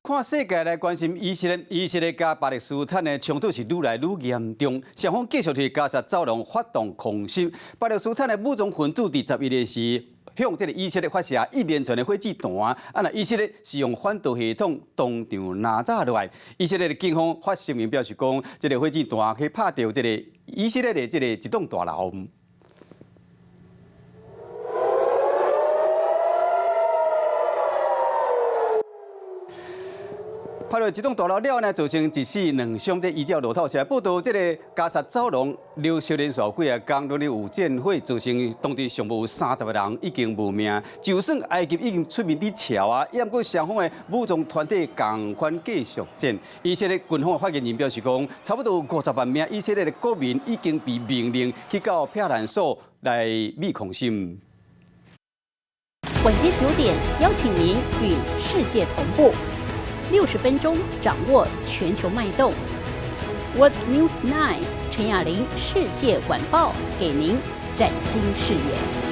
看世界來關心以色列，以色列佮巴勒斯坦的衝突是愈來愈嚴重，雙方繼續佇加薩走廊發動空襲。巴勒斯坦的武裝分子佇11日時向這个以色列發射一連串的火箭彈，啊，若以色列是用反導系統當場拿炸落來。以色列的警方發聲明表示講，這个火箭彈去拍著這个以色列的這个一棟大樓。拍落這棟大樓了呢，造成一死兩傷。這依照路透社報道，這个加薩走廊連續連續幾仔工，攏咧有戰火，造成當地上無30個人已經無命。就算埃及已經出面佇調啊，也毋過雙方的武裝團體仝款繼續戰。以色列軍方的發言人表示講，差不多有50萬名以色列的國民已經被命令去到避難所來避空襲。晚間9點，邀請您與世界同步。60分鐘掌握全球脈動。World News 9 陳雅玲世界晚報給您嶄新視野。